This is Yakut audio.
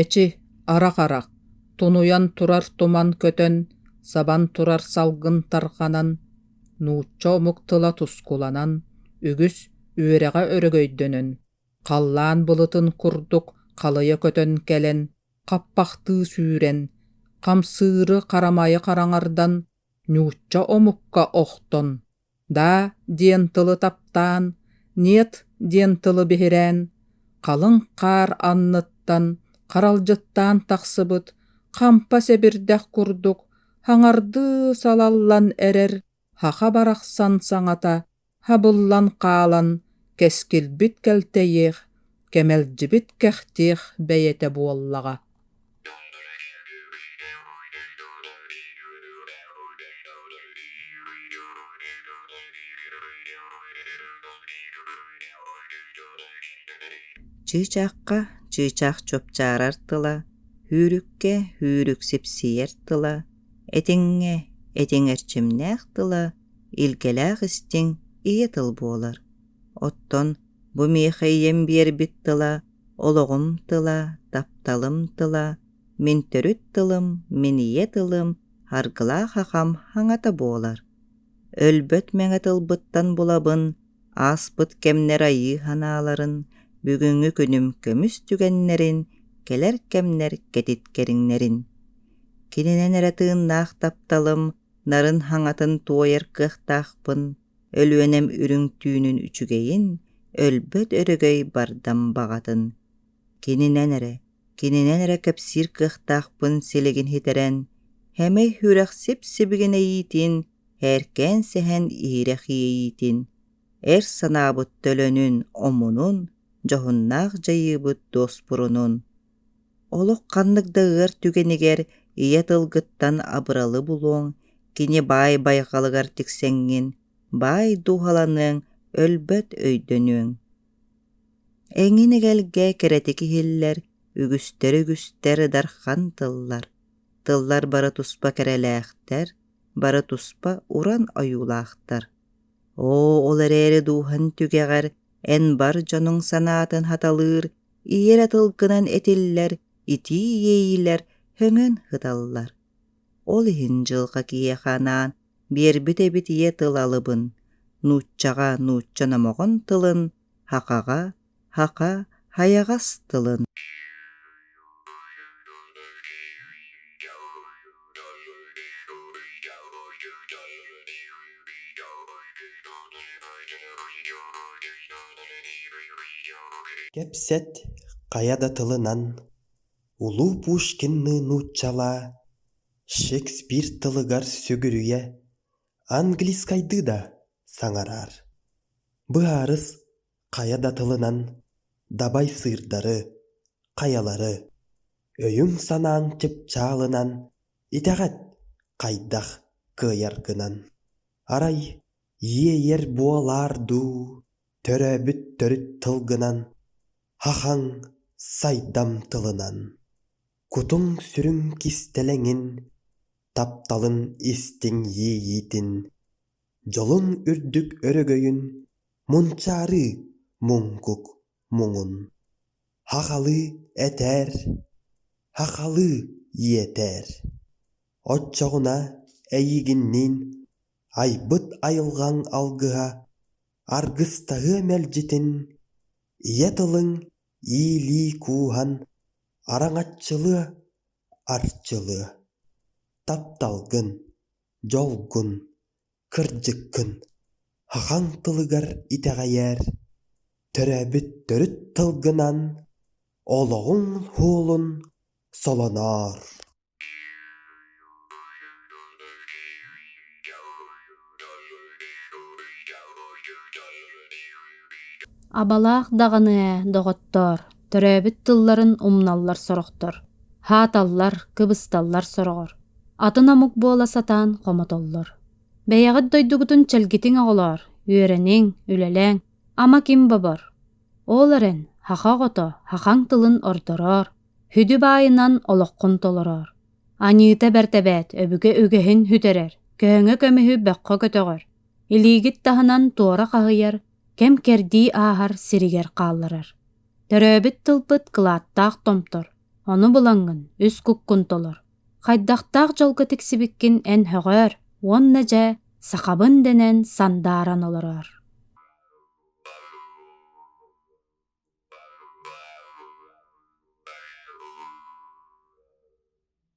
Эчи, арах-арах, тунуйан турар туман көтөн, сабан турар салгын тарҕанан, нуучча омук тыла тускуланан, үгүс үөрэҕэ өрөгөйдөнөн, халлаан былытын курдук халыйа көтөн кэлэн, хаппахтыы сүүрэн, хамсыыры харамайы хараҥардан, нуучча омукка охтон, «Да» диэн тылы таптаан, «Нет» диэн тылы биһирээн, халыҥ хаар анныттан харалдьыттаан тахсыбыт хампа сэбирдэх курдук хаҥардыы салаллан эрэр һаха барахсан саҥата хабыллан хаалан кэскилбит кэлтэйиэх, кэмэлдьибит кэхтиэх бэйэтэ буоллаҕа. Чыычаахха чыычаах чуопчаарар тыла, Хүүрүккэ хүүрүк сипсийэр тыла, Этиҥҥэ этиҥ эрчимнээх тыла илгэлээх истиҥ ийэ тыл буолар. Оттон бу миэхэ ийэм биэрбит тыла, олоҕум тыла, тапталым тыла, мин төрүт тылым, мин ийэ тылым, аргылаах ахам хаҥата буолар. Өлбөт мэҥэ тылбыттан булабын, ааспыт кэмнэр айыы санааларын, бүгүҥҥү күнүм көмүс түгэннэрин, кэлэр кэмнэр кэтит кэриҥнэрин. Кининэн эрэ тыыннаах тапталым нарын хаҥатын туойар кыахтаахпын, Өлүөнэм үрүҥ түүнүн үчүгэйин, өлбөт өрөгөй бардам баҕатын. Кининэн эрэ, кининэн эрэ кэпсиир кыахтаахпын силигин ситэрэн, Хэмэй сүрэх сип-сибигин эйиитин, һээркээн сэһэн иһирэх иэйиитин, эр санаабыт төлөнүн, омунун, дьоһуннаах дьайыыбыт дуоспурунун. Олох ханнык да ыар түгэнигэр ийэ тылгыттан абыралы булуоҥ, кини баай байҕалыгар тиксэҥҥин, баай дууһаланыаҥ, өлбөт өйдөнүөҥ. Эҥин эгэлгэ кэрэтик иһиллэр, үгүстэр-үгүстэр ыдархан тыллар. Тыллар бары туспа кэрэлээхтэр, бары туспа уран ойуулаахтар. Оо, ол эрээри дууһан түгэҕэр эн бар дьонуҥ санаатын хаталыыр ийэ эрэ тылгынан этиллэр итии иэйиилэр һөҥөн сыталлар. Ол иһин дьылҕа киһиэхэ анаан биэрбит эбит ийэ тыл алыбын, нууччаҕа нуучча номоҕон тылын, һахаҕа һаха хайаҕас тылын. Кэпсэт хайа да тылынан, улуу Пушкинныы нууччалаа, Шекспир тылыгар сүгүрүйэ, английскайдыы да саҥараар. Быһаарыс хайа да тылынан дабай сыырдары, хайалары, өйүҥ-санааҥ чыпчаалынан итэҕэт хайдах кыайаргынан. Арай иэйэр буолаар дуу, төрөөбүт төрүт тылгынан, хахаҥ сайдам тылынан, кутуҥ-сүрүҥ кистэлэҥин, тапталын истиҥ иэйиитин, дьолун үрдүк өрөгөйүн мунчаарыы муҥкук муҥун Хахалыы этээр, хахалыы иэтээр, оччоҕуна эйигинниин айбыт айылҕаҥ алгыһа аргыстаһыа мэлдьитин, ийэ тылыҥ иилии кууһан араҥаччылыа, арчылыа, тапталгын, дьолгун, кырдьыккын хахаҥ тылыгар итэҕэйээр, төрөөбүт төрүт тылгынан олоҕуҥ суолун солоноор. Абалаах даҕаны ээ, доҕоттоор, төрөөбүт тылларын умналлар сорохтор, һааталлар, кыбысталлар сороҕор, атын омук буола сатаан хомотоллор. Бэйэҕит дойдугутун чэлгитиҥ оҕолоор, үөрэниҥ, үлэлээҥ, ама ким бобор? Ол эрэн, һаха оҕото һахаҥ тылын ордороор, сүдү баайынан олоххун толороор. Аньыыта бэрт эбээт өбүгэ үгэһин сүтэрэр, көһөҥө көмүһү бөххө көтөҕөр, илиигит таһынан туора хаһыйар, кэм-кэрдии ааһар сиригэр хаалларар. Төрөөбүт тылбыт кылааттаах томтор. Ону булаҥҥын үс куккун толор. Хайдахтаах дьолго тиксибиккин эн һөҕөөр уонна дьэ сахабын дэнэн сандааран олороор.